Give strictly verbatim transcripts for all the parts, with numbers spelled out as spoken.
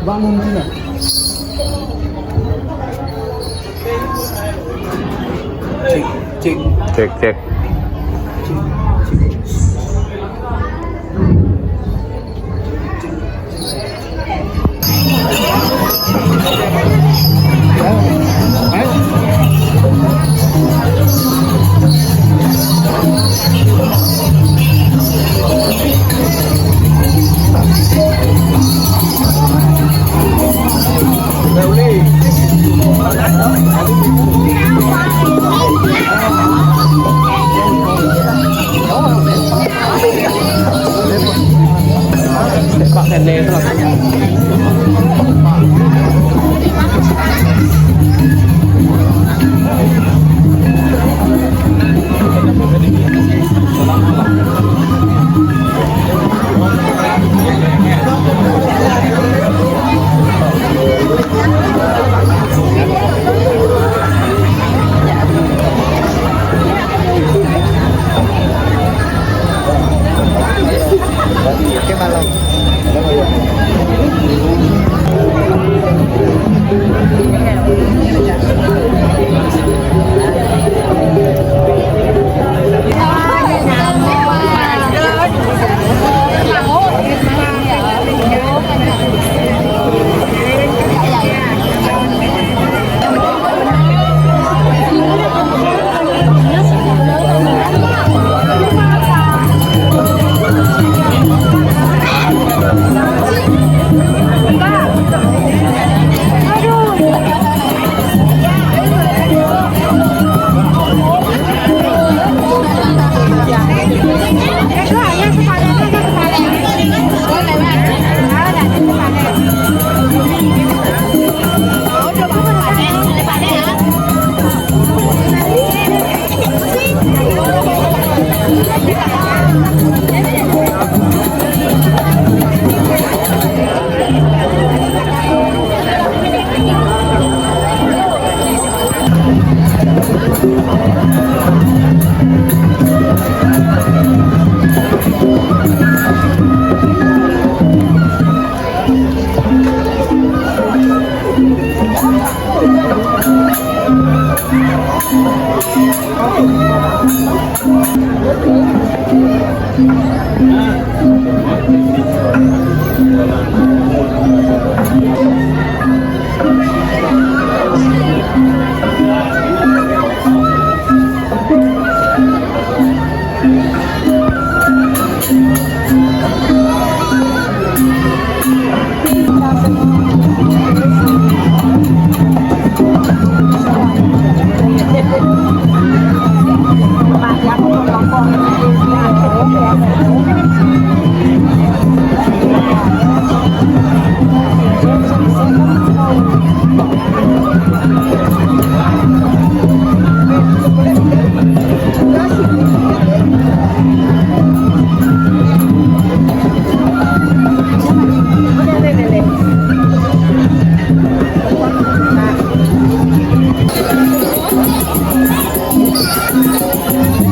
Bangun sini. Cek, cek. Cek, cek.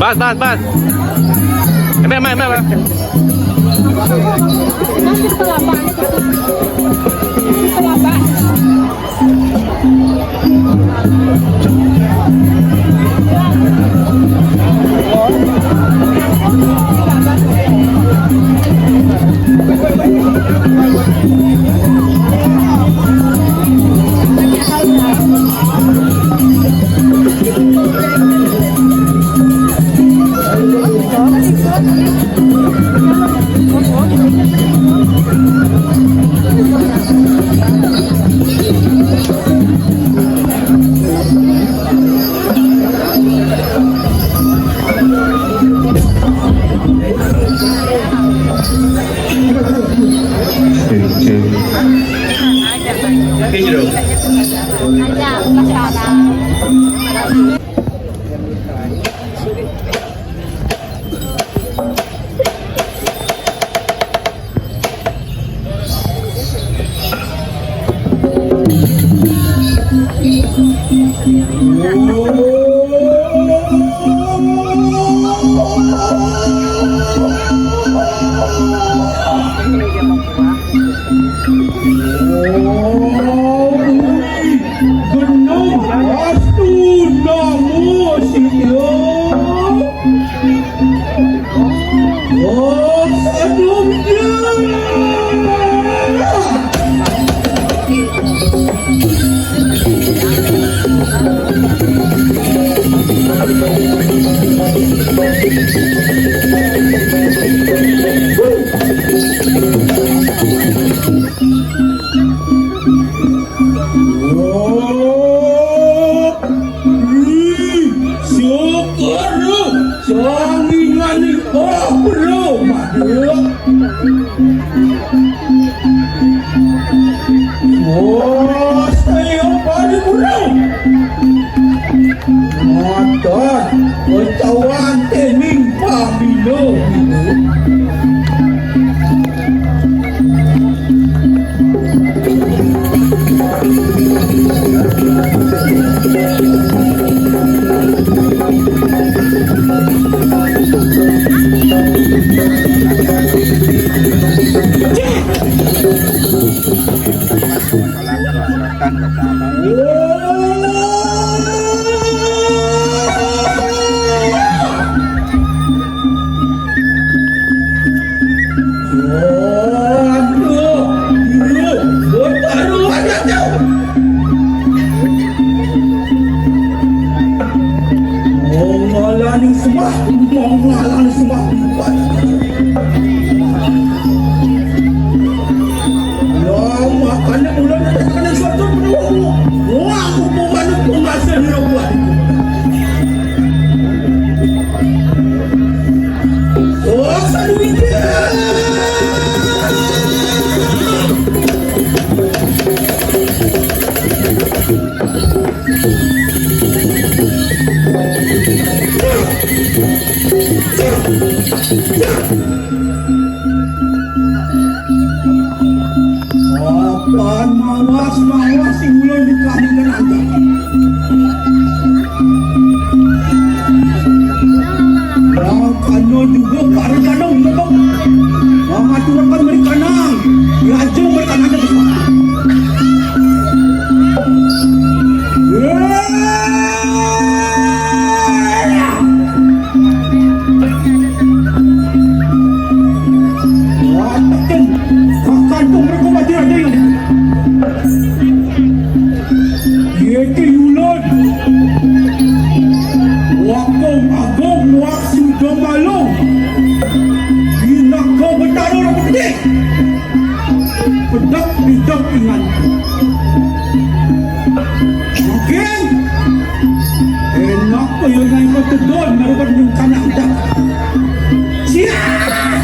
Bas, bas, bas. Mai, mai, mai, mai. Oh, genung, astu namo sitya. Oh, genung, ya. Syukur, sangingani apa, Madya? Oh, saya paripurna. Madan, kecawan tening pamina. Mangalaning sembah, mangalaning sembah. Lah, makanya bulan ada kena suatu penuh. Wah, aku mau manuk pun masih di rumah. Oh, saduwitnya. Apan mawas, mawas sing ulun dikabinkan aja. Yang kano juga para danau ngebek. Mangaturakan merikanang. Raja merikanang. Wataken, kakantung mereka mati raja yang. Yeke yulon. Wakong agung wak sudo malong. Binaka betara pedih. Pedek pidek ingan. Mungkin enak ko yo ngai ko tedon daripada rencana udah. Siap.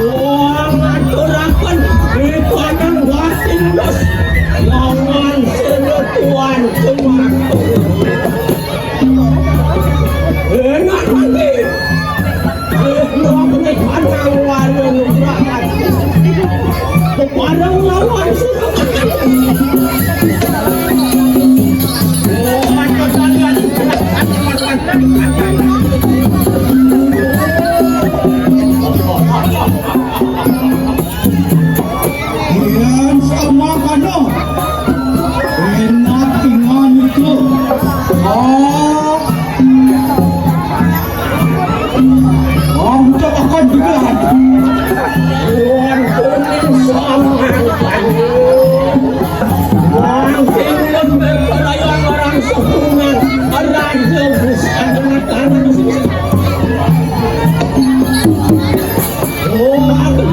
Wah, ngaturaken ri pananggatindos lawan senetuan Tuan. Enak lagi. Enak lagi panang warung rakyat. Bebareng lawan Yan sama kano. Enak tingan itu. Oh. Oh, ucap akan digelar. Tuan kuning sama kano. Wong sing lembek kaya orang sepungan, raja besar tanah. Oh, aku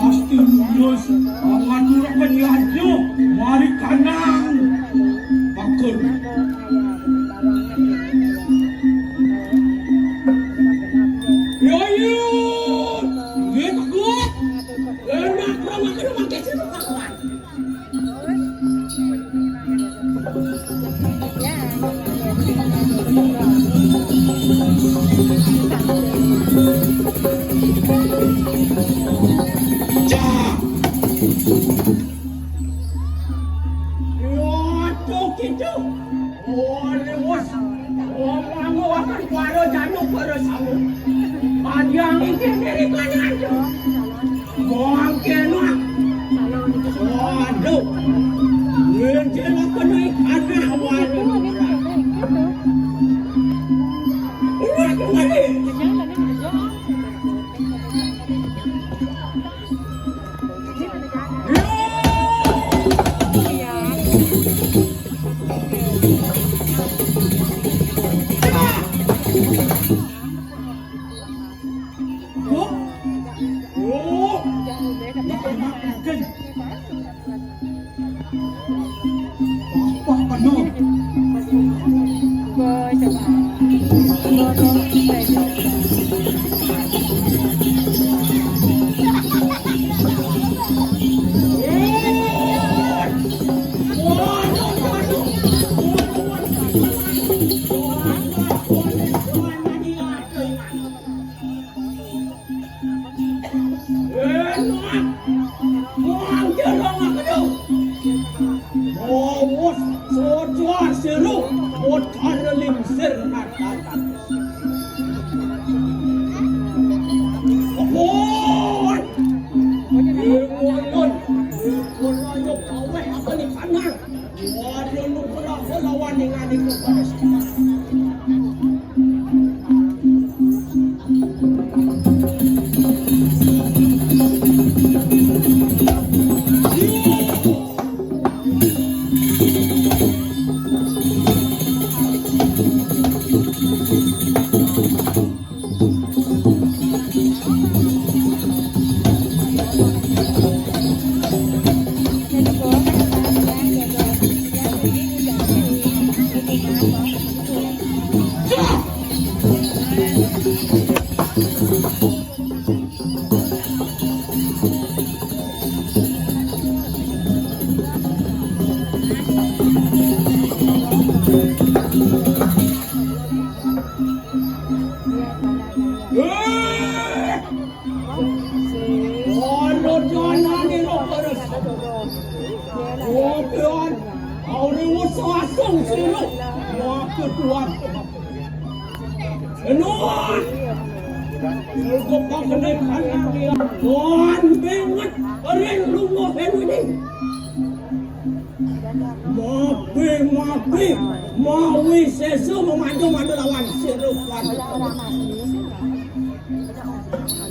Pasti mulus, pangaturang menyanyi, mari kanang. Bakul. Yo, yo. Dia takut. Enak, kurang makan, makan sih, makan. Waduh, gitu. Oh, lewat. Oh, kamu akan kuaro januk, kuaro sangu. Panjang ini dari mana aja? Bangke, Mak. Waduh. Ngencil apa nih? Anak, waduh. Ini aku balik. Wong jero ngakeno. Bos, sojo siru, modar lingsir ngatakan. Woi! Ngulon, ngulon, kaweh apa nih, kanan? Waduh, lu pernah lawan dengan itu pada. Ono janane lo terus. Kopian, aure wis asung siru. Wah, ketuan. Enuan. Cukup banget anak dia. Wan banget. Ring lunga ini. Mapi, mapi, mawi sesu memandu-mandu lawan sirup.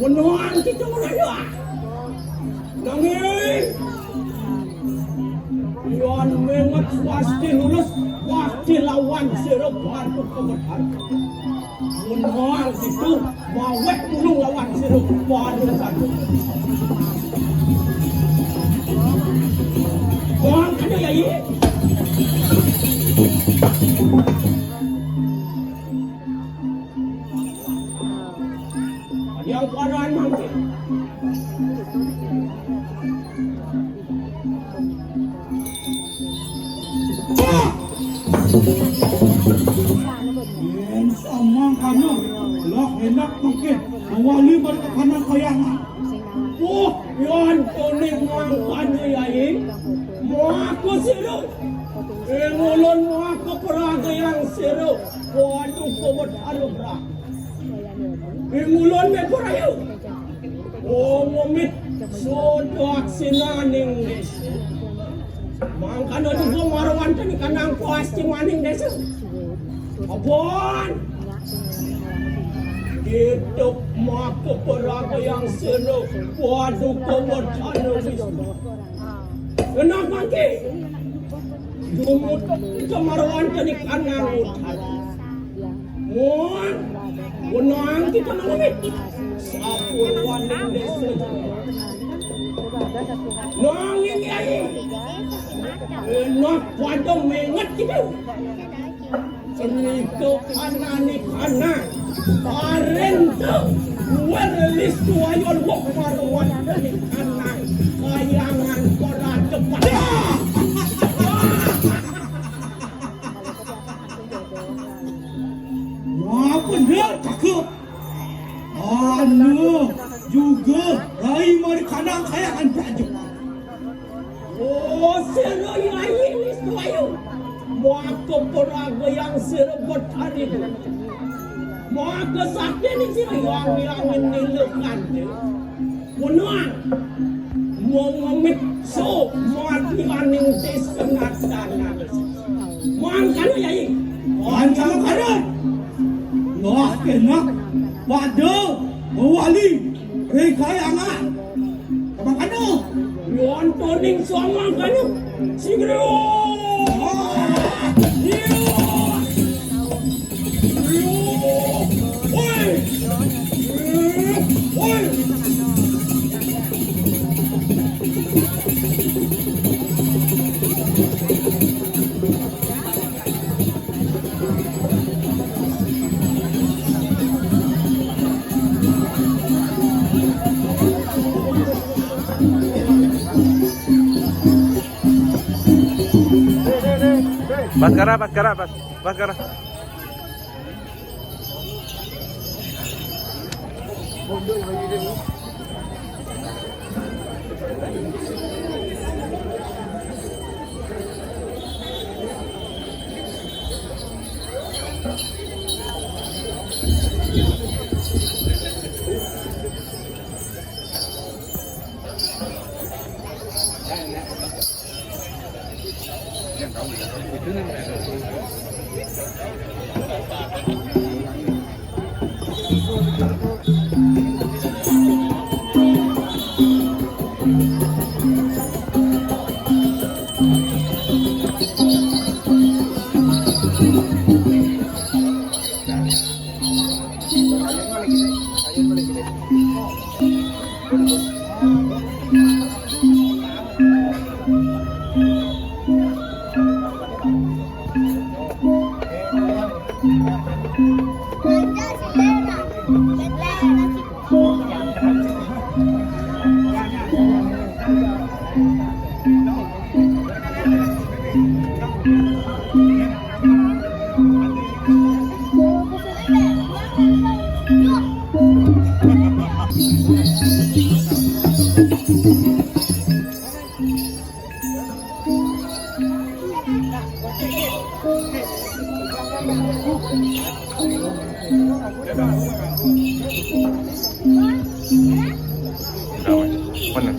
Menuan kita menuju. Nanging, Iwan menget pasti lulus, pasti lawan sirup. Waduh, kebetulan. Mun hal itu, mawek tulung lawan sirup. Waduh, waduh. Bang, ada ya, iya? Yang paran mangke. Yen samang kana, lah enak mungkin. Mawali balik ke kanan kayang. Oh, yon tone muang kana yai. Muaku siru. Eh, ngulon muaku perang kayang siru. Waduh, kobot aduh berat. Ingulon me purayu. Oh, ngomit sodo aksinaning desa. Mangkana juga mara wantah ni kanang kuas di maning desa. Abon. Hidup maka peraga yang seno. Waduh, komodan wis. Kenapa ki? Jumut kemarawan tadi kanang utara. Mon, wenang kita nangmit. Sapur waning desa. Nanging yai. Enak pada menget kita. Senika anane kana. Parento. Werlis tuayon wok marwan kana. Kayangan ora cepat. Wah, bener, cakep. Anu juga, rai mari kana kayangan prajurit. Oh, sira yai wis tuayu. Maka peraga yang sira betari. Maka sakti ni sira yang yang nilekante. Punuan. Mengemit so mati aning tes kenatan. Mangkana yai. Mangkana kanan. Wah, kena. Pada mewali. Rekayangan. Mangkana. Wonten ing samangkana. Sing. Pas kara, pas kara, pas, pas kara. Mana?